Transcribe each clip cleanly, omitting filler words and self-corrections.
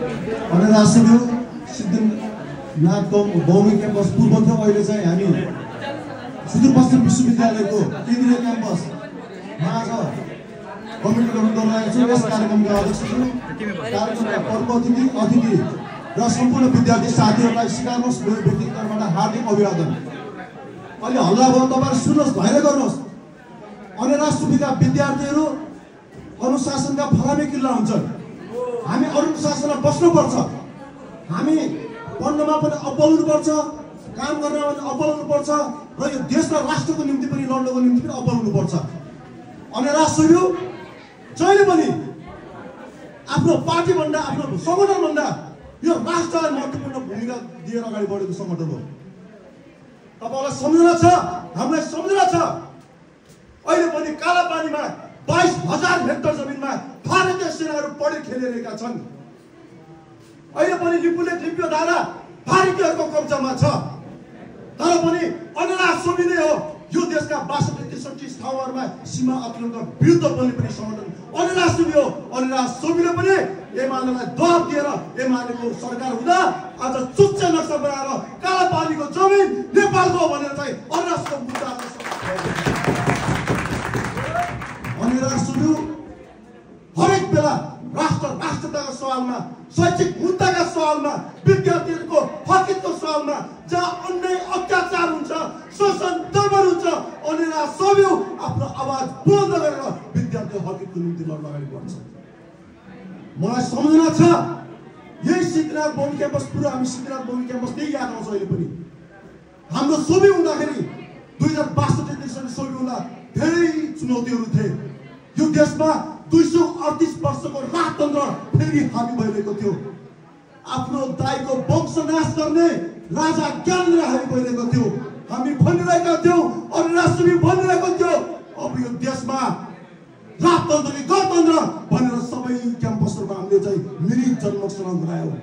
अनि राष्ट्रको सिद्धिनाथ बहुमुखी क्याम्पस पूर्व थियो, अहिले चाहिँ हामी सुदूरपश्चिम विश्वविद्यालयको केन्द्रीय क्याम्पसमा आज कमिटी गठन गरिरहेको छु। यस कार्यक्रमका अध्यक्ष छु। कार्यक्रमका प्रमुख अतिथि र सम्पूर्ण विद्यार्थी साथीहरूलाई सिकाउनुहोस् मेरो व्यक्तिगत तर्फबाट हार्दिक अभिवादन। अहिले हल्ला भयो, तपाईँहरू सुन्नुहोस्, धैर्य गर्नुहोस्। अन्य राष्ट्रका विद्यार्थीहरू अनुशासनका फलामे किल्ला हुन्छन्। हामी अनुशासनमा बस्नुपर्छ। हामी पढ्नमा पनि अब्बल हुनुपर्छ, काम गर्नमा पनि अब्बल हुनुपर्छ र यो देश र राष्ट्रको निम्ति पनि लड्नको निम्ति पनि अब्बल हुनुपर्छ। अन्य राष्ट्रहरू जहिले पनि आफ्नो पार्टीभन्दा, आफ्नो सङ्गठनभन्दा यो राष्ट्रलाई महत्त्वपूर्ण भूमिका दिएर अगाडि बढेको सङ्गठन हो। तपाईँलाई सम्झना छ, हामीलाई सम्झना छ। अहिले पनि कालापानीमा 22,000 हेक्टर जमिनमा भारतीय सेनाहरू पढे खेलिरहेका छन्। अहिले पनि लिपुलेख लिप्योधारा भारतीयहरूको कब्जामा छ। तर पनि अन्यराज सोभिने हो यो देशका 62-63 ठाउँहरूमा सीमा अतिक्रमणका विरुद्ध बोल्ने पनि सङ्गठन अन्यराज सोभि हो। अन्यराज सोभिले पनि एमालेलाई दबाब दिएर एमालेको सरकार हुँदा आज चुच्चे नक्सा बनाएर कालापानीको जमिन नेपालको भनेर चाहिँ अन्यराजको मुद्दा अन्यराज सोभि हरेक बेला राष्ट्रताको सवालमा, शैक्षिक मुद्दाका सवालमा, विद्यार्थीहरूको हकितको सवालमा जहाँ अन्याय अत्याचार हुन्छ, शोषण दमन हुन्छ, अन्यराज सोभि आफ्नो आवाज बुलन्द गरेर विद्यार्थीको हकितको निम्ति लड्न अगाडि बढ्छ। मलाई सम्झना छ यही सिद्धिनाथ बहुमुखी क्याम्पस, पुरा हामी सिद्धिनाथ बहुमुखी क्याम्पस त्यही याद आउँछ। अहिले पनि हाम्रो सोभि हुँदाखेरि 2062 सोभि हुँदा धेरै चुनौतीहरू थिए। यो देशमा 238 वर्षको राजतन्त्र फेरि हामी भइरहेको थियो। आफ्नो दाइको वंशनाश गर्ने राजा ज्ञानेन्द्र हामी भइरहेको थियो। हामी भनिरहेका थियौँ, अन्यराज सोभि भनिरहेको थियो, अब यो देशमा राजतन्त्र कि गणतन्त्र भनेर सबै क्याम्पसहरूमा हामीले चाहिँ मिरिक जन्म संग्रह गरायौँ।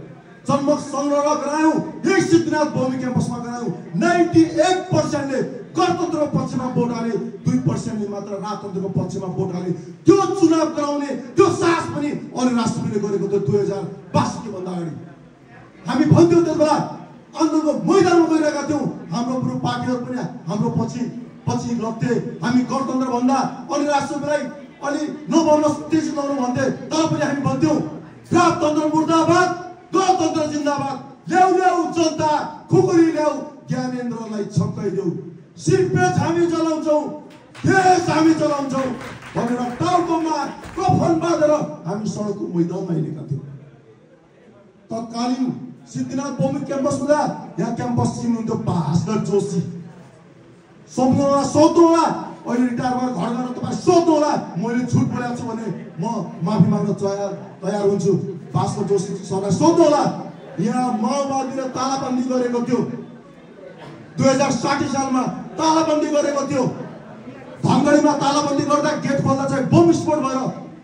जन्म संग्रह गरायौँ, यही सिद्धिनाथ बहुमुखी क्याम्पसमा गरायौँ। 98%ले गणतन्त्रको पक्षमा भोट हाले, 2%ले मात्र राजतन्त्रको पक्षमा भोट हाले। त्यो चुनाव गराउने त्यो साहस पनि अन्यराज सोभिले गरेको थियो 2062 भन्दा अगाडि। हामी भन्थ्यौँ त्यसबेला आन्दोलनको मैदानमा गइरहेका थियौँ। हाम्रो पुरो पार्टीहरू पनि हाम्रो पछि लाग्थे। हामी गणतन्त्र भन्दा अन्यराज सोभिलाई अलि नबन्नुहोस्, तेजी लाउनु भन्थे। तर पनि हामी भन्थ्यौँ राजतन्त्र मुर्दाबाद, गणतन्त्र जिन्दाबाद। ल्याउ ल्याउ जनता खुकुरी ल्याउ, ज्ञानेन्द्रलाई छक्काइदेऊ, सिरपेच हामी चलाउँछौँ, देश हामी चलाउँछौँ भनेर टाउकोमा कफन बाँधेर हामी सडकको मैदानमा हिँडेका थियौँ। तत्कालीन सिद्धिनाथ बहुमुखी क्याम्पस हुँदा यहाँ क्याम्पस चिन्नुहुन्थ्यो भास्कर जोशी। सम्झना सोध्नु होला, अहिले रिटायर भएर घर गएर तपाईँ सोध्नु होला, मैले झुट बोलेको छु भने म माफी माग्न तयार हुन्छु। भास्कर जोशी सरलाई सोध्नु होला। यहाँ माओवादीले तालाबन्दी गरेको थियो, 2060 सालमा तालाबन्दी गरेको थियो। धनगढीमा तालाबन्दी गर्दा गेट खोल्दा चाहिँ बम विस्फोट भएर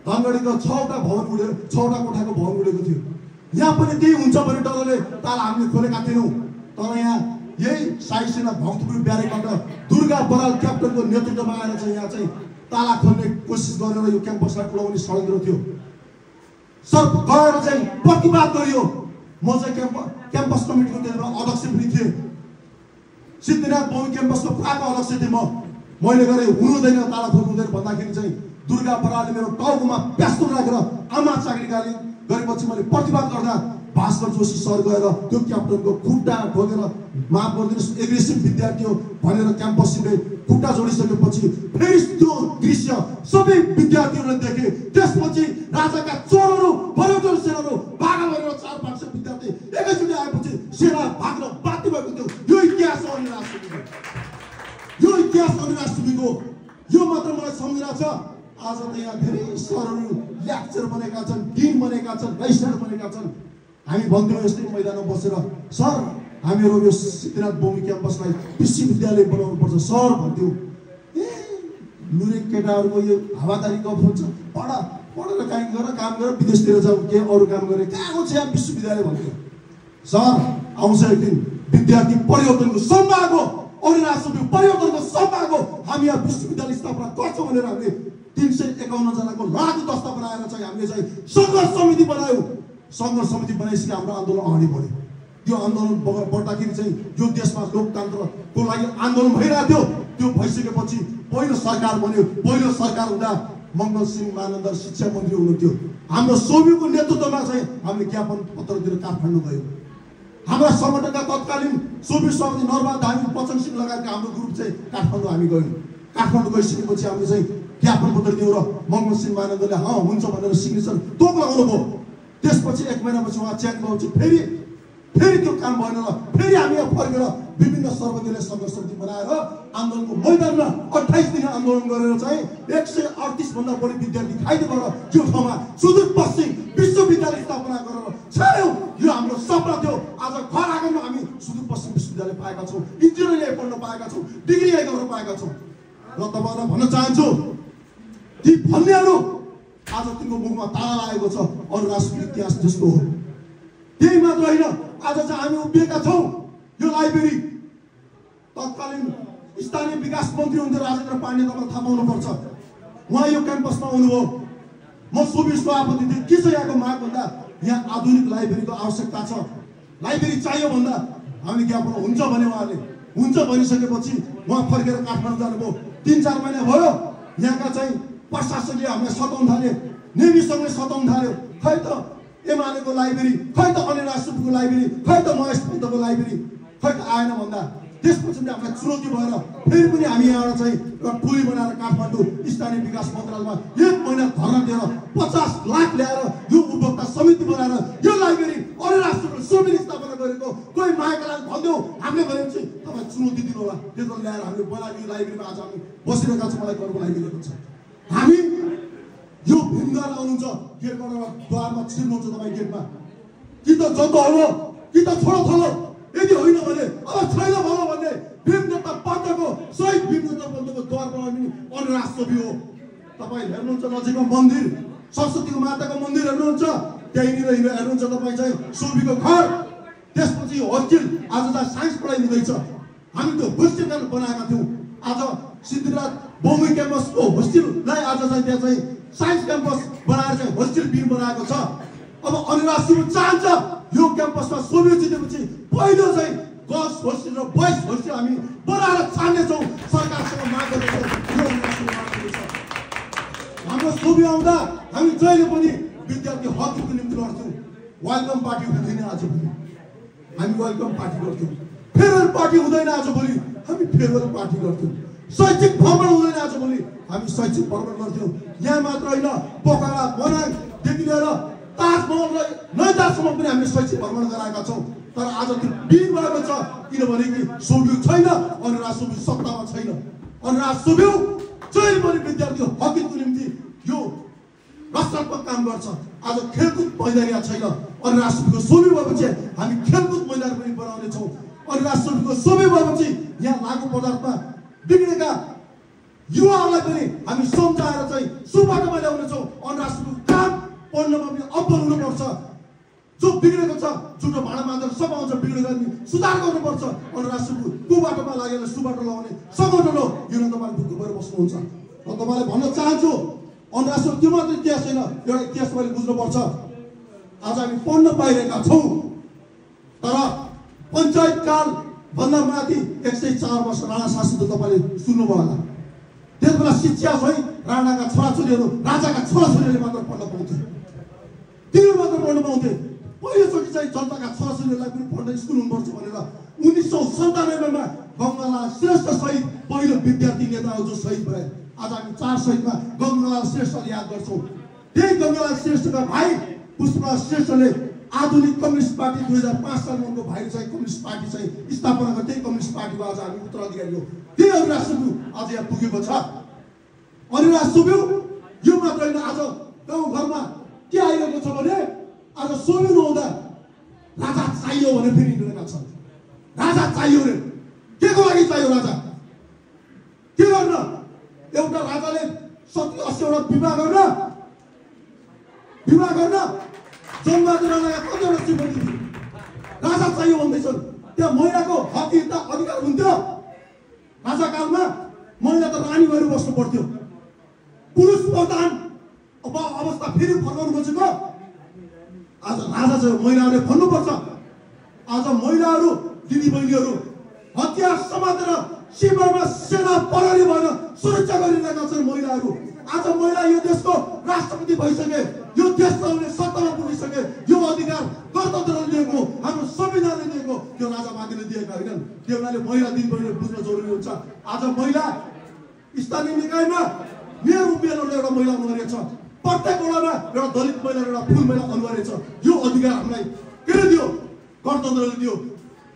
धनगढीको 6वटा भवन उडेर 6वटा कोठाको भवन उडेको थियो। यहाँ पनि त्यही हुन्छ भने डरले ताला हामीले खोलेका थिएनौँ। तर यहाँ यही साई सेना भक्तपुर ब्यारेकबाट दुर्गा बराल क्याप्टनको नेतृत्वमा आएर चाहिँ यहाँ चाहिँ ताला खोल्ने कोसिस गरेर यो क्याम्पसलाई उडाउने षड्यन्त्र थियो। सर गएर चाहिँ प्रतिवाद गरियो। म चाहिँ क्याम्पस कमिटीको त्यतिबेला अध्यक्ष पनि थिएँ। सिद्धिनाथ बहुमुखी क्याम्पसको प्राको अध्यक्ष थिएँ म। मैले गरेँ हुनुहुँदैन, ताला खोल्नु हुँदैन भन्दाखेरि चाहिँ दुर्गा बरालले मेरो टाउकोमा प्यास्टो राखेर आमा चाकरी गरेपछि मैले प्रतिवाद गर्दा भास्कर जोशी सर गएर त्यो क्याप्टनको खुट्टा ठोकेर माफ गरिदिनुहोस् एग्रेसिभ विद्यार्थी हो भनेर क्याम्पसले खुट्टा जोडिसकेपछि फेरि त्यो दृश्य सबै विद्यार्थीहरूले देखे। त्यसपछि राजाका चोरहरू बलौटहरू सेनाहरू भागा गरेर 400-500 विद्यार्थी एकैचोटि आएपछि सेना भाग्न बाध्य भएको थियो। यो इतिहास हो अन्यराज सोभिको, यो इतिहास अन्यराज सोभिको। यो मात्र मलाई सम्झना छ। आज त यहाँ धेरै सरहरू लेक्चर बनेका छन्, डिन बनेका छन्, रजिस्ट्रार बनेका छन्। हामी भन्थ्यौँ यस्तै मैदानमा बसेर, सर हामीहरू यो सिद्धिनाथ बहुमुखी क्याम्पसलाई विश्वविद्यालय बनाउनु पर्छ सर भन्थ्यौँ। लुरे केटाहरूको यो हावादारी गफ हुन्छ, पढेर काहीँ गरेर काम गरेर विदेशतिर जाऊ, के अरू काम गरेर कहाँको छ यहाँ विश्वविद्यालय भन्थ्यो। सर आउँछ एक दिन विद्यार्थी परिवर्तनको सम्भाग हो, अन्यराज सोभि परिवर्तनको सम्भाग हो। हामी यहाँ विश्वविद्यालय स्थापना गर्छौँ भनेर हामीले 351 जनाको लाखु दस्ता बनाएर चाहिँ हामीले चाहिँ सङ्घर्ष समिति बनायौँ। सङ्घर्ष समिति बनाइसके हाम्रो आन्दोलन अगाडि बढ्यो। त्यो आन्दोलन बढ्दाखेरि चाहिँ यो देशमा लोकतन्त्रको लागि आन्दोलन भइरहेको थियो। त्यो भइसकेपछि पहिलो सरकार बन्यो। पहिलो सरकार हुँदा मङ्गल सिंह मानन्दर शिक्षा मन्त्री हुनुहुन्थ्यो। हाम्रो सोभिको नेतृत्वमा चाहिँ हामीले ज्ञापन पत्र दिएर काठमाडौँ गयौँ। हाम्रा सङ्गठनका तत्कालीन सोभि सभापति नरबहादुर धामी, बच्चन सिंह लगायतका हाम्रो ग्रुप चाहिँ काठमाडौँ हामी गयौँ। काठमाडौँ गइसकेपछि हामीले चाहिँ ज्ञापन पत्र दियौँ र मङ्गल सिंह मानन्दले हुन्छ भनेर सिग्नेचर तोक लगाउनु भयो। त्यसपछि 1 महिनापछि उहाँ च्याक लगाउँछ, फेरि त्यो काम भएन र फेरि हामी यहाँ फर्केर विभिन्न सर्वदलीय सङ्घर्ष समिति बनाएर आन्दोलनको मैदानमा 28 दिन आन्दोलन गरेर चाहिँ 138 भन्दा बढी विद्यार्थी घाइते भएर त्यो ठाउँमा सुदूरपश्चिम विश्वविद्यालय स्थापना गरेर छाड्यौँ। यो हाम्रो सपना थियो। आज घर आँगनमा हामी सुदूरपश्चिम विश्वविद्यालय पाएका छौँ, इन्जिनियरिङ पढ्न पाएका छौँ, डिग्री गर्न पाएका छौँ। र तपाईँलाई भन्न चाहन्छु, ती भन्नेहरू आज तिम्रो मुखमा ताला लागेको छ। अरू राष्ट्रिय इतिहास जस्तो हो। त्यही मात्र होइन, आज चाहिँ हामी उभिएका छौँ। यो लाइब्रेरी तत्कालीन स्थानीय विकास मन्त्री हुनुहुन्थ्यो राजेन्द्र पाण्डे, तपाईँले थाहा पाउनुपर्छ। उहाँ यो क्याम्पसमा आउनुभयो। म सोभि सभापति थिएँ। के छ यहाँको माग भन्दा यहाँ आधुनिक लाइब्रेरीको आवश्यकता छ, लाइब्रेरी चाहियो भन्दा हामीले ज्ञापन हुन्छ भने उहाँले हुन्छ भनिसकेपछि उहाँ फर्केर काठमाडौँ जानुभयो। 3-4 महिना भयो। यहाँका चाहिँ प्रशासनले हामीलाई सताउन थाल्यो, नेवीसँगले सताउन थाल्यो। खै त एमालेको लाइब्रेरी, खै त अनिल राष्ट्रपतिको लाइब्रेरी, खै त महेश पन्तको लाइब्रेरी, खै त आएन भन्दा त्यसपछि पनि हामीलाई चुनौती भएर फेरि पनि हामी यहाँबाट चाहिँ एउटा टोली बनाएर काठमाडौँ स्थानीय विकास मन्त्रालयमा 1 महिना धर्ना दिएर 50 लाख ल्याएर यो उपभोक्ता समिति बनाएर यो लाइब्रेरी अनिल राष्ट्रपति सोभिले स्थापना गरेको कोही मागेका लागि भनिदेऊ। हामीले भनेपछि तपाईँ चुनौती दिनु होला। त्यो ल्याएर हामीले बनाएको यो लाइब्रेरीमा आज हामी बसिरहेका छौँ। मलाई गर्व लागिरहेको छ। हामी यो भीमद्वार आउनुहुन्छ, गेटबाट द्वारमा छिर्नुहुन्छ तपाईँ गेटमा, कि त जतो हो कि त छोडो थलो। यदि होइन भने अब छैन भलो भन्ने भीमदत्त पन्तको शहीद भीमदत्त पन्तको द्वारमा पनि अनुराष्ट्रपति हो। तपाईँ हेर्नुहुन्छ नजिकमा मन्दिर, सरस्वतीको माताको मन्दिर हेर्नुहुन्छ, त्यहीँनिर हेर्नुहुन्छ तपाईँ चाहिँ सोभिको घर। त्यसपछि होस्टेल, आज चाहिँ साइन्स पढाइ हुँदैछ। हामी त्यो होस्टेल बनाएका थियौँ। आज सिद्धिराज बौमी क्याम्पसको होस्टेललाई आज चाहिँ त्यहाँ चाहिँ साइन्स क्याम्पस बनाएर चाहिँ होस्टेल बिल बनाएको छ। अब अनुराष्ट्रपति चाहन्छ यो क्याम्पसमा सोभियत जितेपछि पहिलो चाहिँ गर्ल्स होस्टेल र बोइज होस्टेल हामी बनाएर छाड्नेछौँ। सरकारसँग माग गर्नेछौँ। हाम्रो सोभि आउँदा हामी जहिले पनि विद्यार्थी हकको निम्ति लड्थ्यौँ। वेलकम पार्टी हुँदैन आजभोलि, हामी वेलकम पार्टी गर्थ्यौँ। फेयरवेल पार्टी हुँदैन आजभोलि, हामी फेयरवेल पार्टी गर्थ्यौँ। शैक्षिक भ्रमण हुँदैन आजभोलि, हामी शैक्षिक भ्रमण गर्थ्यौँ। यहाँ मात्र होइन, पोखरा बनादेखि लिएर ताजमहल र नैदासम्म पनि हामीले शैक्षिक भ्रमण गराएका छौँ। तर आज त्यो बिन भएको छ, किनभने कि सोभि छैन, अनुराष्ट्रपति सत्तामा छैन। अनुराष्ट्रपति जहिले पनि विद्यार्थी हकको निम्ति यो रक्षात्मक काम गर्छ। आज खेलकुद मैदान यहाँ छैन। अनुराष्ट्रपतिको सोभि भएपछि हामी खेलकुद मैदान पनि बनाउनेछौँ। अनुराष्ट्रपतिको सोभि भएपछि यहाँ लागु पदार्थमा बिग्रेका युवाहरूलाई पनि हामी सम्झाएर चाहिँ सुबाटोमा ल्याउनेछौँ। अनुराष्ट्रपतिको काम पढ्नमा पनि अब्बल हुनुपर्छ। जो बिग्रेको छ, झुटो भाडा मान्दा सघाउँछ, बिग्रेको सुधार गर्नुपर्छ। अनुराष्ट्रपति कुबाटोमा लागेर सुबाटो लगाउने सङ्गठन हो। यो तपाईँले ढुक्क भएर बस्नुहुन्छ। र तपाईँलाई भन्न चाहन्छु, अनुराष्ट्रपति त्यो मात्र इतिहास छैन, एउटा इतिहास तपाईँले बुझ्नुपर्छ। आज हामी पढ्न पाइरहेका छौँ, तर पञ्चायत काल भन्दा माथि 104 वर्ष राणा शासन त तपाईँले सुन्नुभयो होला। त्यति बेला शिक्षा चाहिँ राणाका छोराछोरीहरू, राजाका छोराछोरीहरूले मात्र पढ्न पाउँथे, तिनीहरू मात्र पढ्न पाउँथे। पहिलोचोटि चाहिँ जनताका छोराछोरीहरूलाई पनि पढ्न स्कुल हुनुपर्छ भनेर 1997 मा गङ्गालाल श्रेष्ठ सहित पहिलो विद्यार्थी नेता हो जो शहीद भए। आज हामी 4 शहीदमा गङ्गालाल श्रेष्ठलाई याद गर्छौँ। त्यही गङ्गालाल श्रेष्ठका भाइ पुष्पलाल श्रेष्ठले आधुनिक कम्युनिस्ट पार्टी 2005 सालमा उनको भाइ चाहिँ कम्युनिस्ट पार्टी चाहिँ स्थापना गरे। त्यही कम्युनिस्ट पार्टीको आज हामी उत्तराधिकारी हो। त्यही अनुराष्ट्रपति आज यहाँ पुगेको छ। अनुराष्ट्रपति यो मात्र होइन, आज गाउँघरमा के आइरहेको छ भने आज सोभि नहुँदा राजा चाहियो भने फेरि हिँडिरहेका छन्। राजा चाहियो रे, के को लागि चाहियो राजा? के गर्न? एउटा राजाले 70-80 वटा विवाह गर्न जन्मबहादुर राणाका कतिवटा श्रीमती थिए। राजा चाहियो भन्दैछन्। त्यहाँ महिलाको हकहितता अधिकार हुन्थ्यो। राजाकालमा महिला त रानी भएर बस्नु पर्थ्यो। पुरुष प्रधान अब अवस्था फेरि फर्काउनु खोजेको। आज राजा चाहिँ महिलाहरूले भन्नुपर्छ। आज महिलाहरू दिदीबहिनीहरू हतियार समातेर सीमामा सेना प्रहरी भएर सुरक्षा गरिरहेका छन् महिलाहरू। आज महिला यो देशको राष्ट्रपति भइसके, यो देशले सत्तामा पुगिसके। यो अधिकार गणतन्त्रले दिएको, हाम्रो संविधानले दिएको, त्यो राजावादीले दिएका होइनन्। त्यो हुनाले महिला दिदीबहिनीहरू बुझ्न जरुरी हुन्छ। आज महिला स्थानीय निकायमा मेयर उम्मेदवारले एउटा महिला अनिवार्य छ, प्रत्येक वडामा एउटा दलित महिला एउटा फुल महिला अनिवार्य छ। यो अधिकार हामीलाई केले दियो? गणतन्त्रले दियो।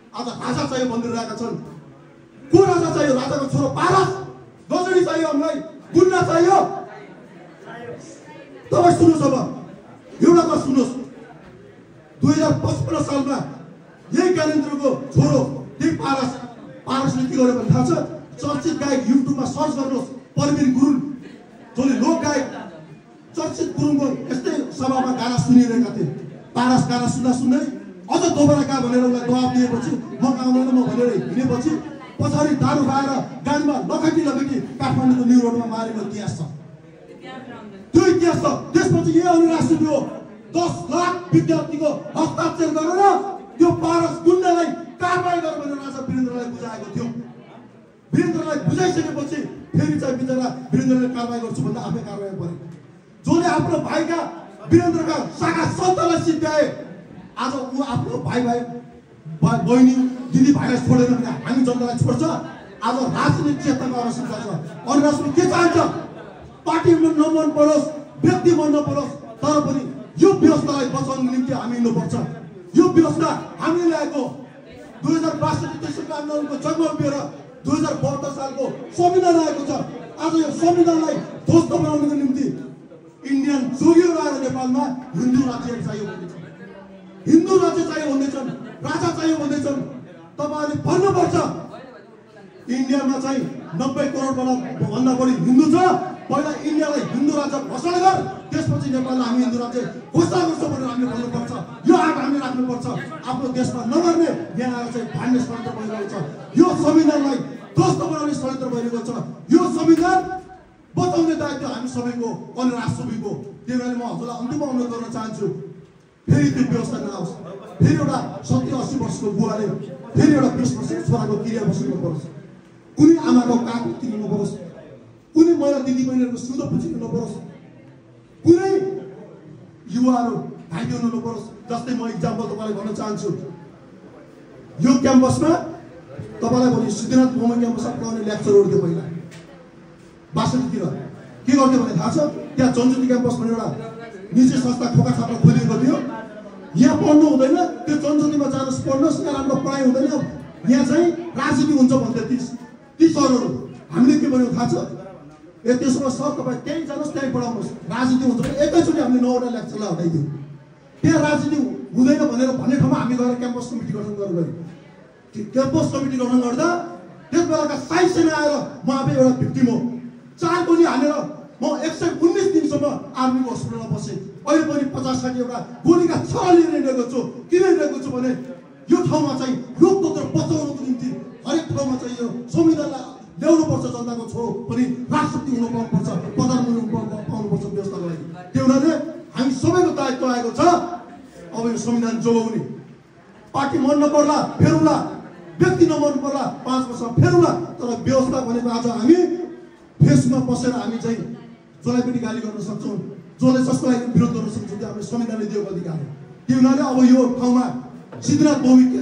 आज राजा चाहियो भनिरहेका छन्। को राजा चाहियो? राजाको छोरो पारस गजडी चाहियो हामीलाई, गुन्डा चाहियो। तपाईँ सुन्नुहोस्, अब एउटा कुरा सुन्नुहोस्। 2055 सालमा यही ज्ञानेन्द्रको छोरो त्यही पारसले के गर्यो भने थाहा छ? चर्चित गायक युट्युबमा सर्च गर्नुहोस्, परवीर गुरुङ, जसले लोक गायक चर्चित गुरुङको यस्तै सभामा गाना सुनिरहेका थिए। पारस गाना सुन्दा सुन्दै अझ दोबारा गा भनेर उसलाई दबाब दिएपछि म गाउँदैन म भनेर हिँडेपछि पछाडि दारू खाएर गाडीमा लखेटी काठमाडौँको न्यु रोडमा मारेको इतिहास छ। त्यो इतिहास छ। त्यसपछि यही अनुराष्ट्रिय हो 10 लाख विद्यार्थीको हस्ताक्षर गरेर त्यो पारस गुन्डालाई कारबाही गर भनेर राजा वीरेन्द्रलाई बुझाएको थियो। वीरेन्द्रलाई बुझाइसकेपछि फेरि चाहिँ बिचरा वीरेन्द्रले कारबाही गर्छु भन्दा आफै कारबाही गरे। जसले आफ्नो भाइका वीरेन्द्रका शाखा सन्तलाई सिद्ध्याए, आज ऊ आफ्नो भाइ बहिनी दिदी भाइलाई छोडेर भने हामी जनतालाई छोड्छ। आज राजनीतिक चेतनाको आवश्यकता छ। अनुराष्ट्रले के चाहन्छ? पार्टी नमन परोस्, व्यक्ति मन नपरोस्, तर पनि यो व्यवस्थालाई बचाउनको निम्ति हामी हिँड्नुपर्छ। यो व्यवस्था हामीले ल्याएको 2062 तेस्रो आन्दोलनको जन्म लिएर 2072 सालको संविधान आएको छ। आज यो संविधानलाई ध्वस्त बनाउनको निम्ति इन्डियन जोगीहरू आएर नेपालमा हिन्दू राज्य चाहियो भन्दैछन्, हिन्दू राज्य चाहियो भन्दैछन्, राजा चाहियो भन्दैछन्। तपाईँहरूले भन्नुपर्छ इन्डियामा चाहिँ 90 करोड भन्दा बढी हिन्दू छ। पहिला इन्डियालाई हिन्दू राज्य घोषणा गर, त्यसपछि नेपाललाई हामी हिन्दू राज्य घोषणा गर्छौँ भनेर हामीले भन्नुपर्छ। यो आँट हामीले राख्नुपर्छ। आफ्नो देशमा नगर्ने यहाँ आएर चाहिँ भान्ने षड्यन्त्र भइरहेको छ। यो संविधानलाई ध्वस्त बनाउने षड्यन्त्र भइरहेको छ। यो संविधान बचाउने दायित्व हामी सबैको, अनुराष्ट्र सबैको। त्यही भएर म हजुरलाई अन्तिममा अनुरोध गर्न चाहन्छु, फेरि त्यो व्यवस्था नआओस्। फेरि एउटा 70-80 वर्षको बुवाले फेरि एउटा 20 वर्षको छोराको क्रिया बस्नु नपरोस्, कुनै आमाको काख तिर्नु नपरोस्, कुनै महिला दिदीबहिनीहरूको सिउँदो पुछिनु नपरोस्, कुनै युवाहरू घाइते हुनु नपरोस्। जस्तै म इक्जाम्पल तपाईँलाई भन्न चाहन्छु, यो क्याम्पसमा तपाईँलाई भने सिद्धिनाथ मोहम्मद क्याम्पसमा पढाउने लेक्चरहरू थियो। पहिला 62तिर के गर्थ्यो भने थाहा छ? त्यहाँ जनज्योति क्याम्पस भन्ने एउटा निजी संस्था खोका छात्र खोलिएको थियो। यहाँ पढ्नु हुँदैन, त्यो जनज्योतिमा जानुहोस् पढ्नुहोस्, यहाँ राम्रो पढाइ हुँदैन, यहाँ चाहिँ राजनीति हुन्छ भन्थे ती सरहरू। हामीले के भन्यो थाहा छ? त्यसो भए सर तपाईँ त्यहीँ जानुहोस्, त्यहीँ पढाउनुहोस्, राजनीति हुन्छ भने एकैचोटि हामीले 9वटा लेक्चरलाई हटाइदियो। त्यहाँ राजनीति हुँदैन भन्ने ठाउँमा हामी गएर क्याम्पस कमिटी गठन गर्नु गऱ्यौँ। क्याम्पस कमिटी गठन गर्दा त्यस बेलाका साई सेना आएर म आफै एउटा भिक्टिम हो, 4 गोली हानेर म 119 दिनसम्म आर्मीको हस्पिटलमा बसेँ। अहिले पनि 50-60 एउटा गोलीका छरा लिएर हिँडेको छु। किन हिँडेको छु भने यो ठाउँमा चाहिँ लोकतन्त्र बचाउनको निम्ति हरेक ठाउँमा चाहिँ यो संविधानलाई ल्याउनुपर्छ। जनताको छोरो पनि राष्ट्रपति हुनु पाउनुपर्छ, प्रधानमन्त्री पाउनुपर्छ व्यवस्थाको लागि। त्यो हुनाले हामी सबैको दायित्व आएको छ अब यो संविधान जोगाउने। पार्टी मन नपर्ला फेरुला, व्यक्ति नमन पर्ला 5 वर्ष फेरुला, तर व्यवस्था भनेको आज हामी फेसबुकमा बसेर हामी चाहिँ जसलाई पनि गाली गर्न सक्छौँ, जसले जसको लागि विरोध गर्न सक्छौँ। त्यो हामीले संविधानले दिएको अधिकार हो। त्यो हुनाले अब यो ठाउँमा सिद्धनाथ भौमिक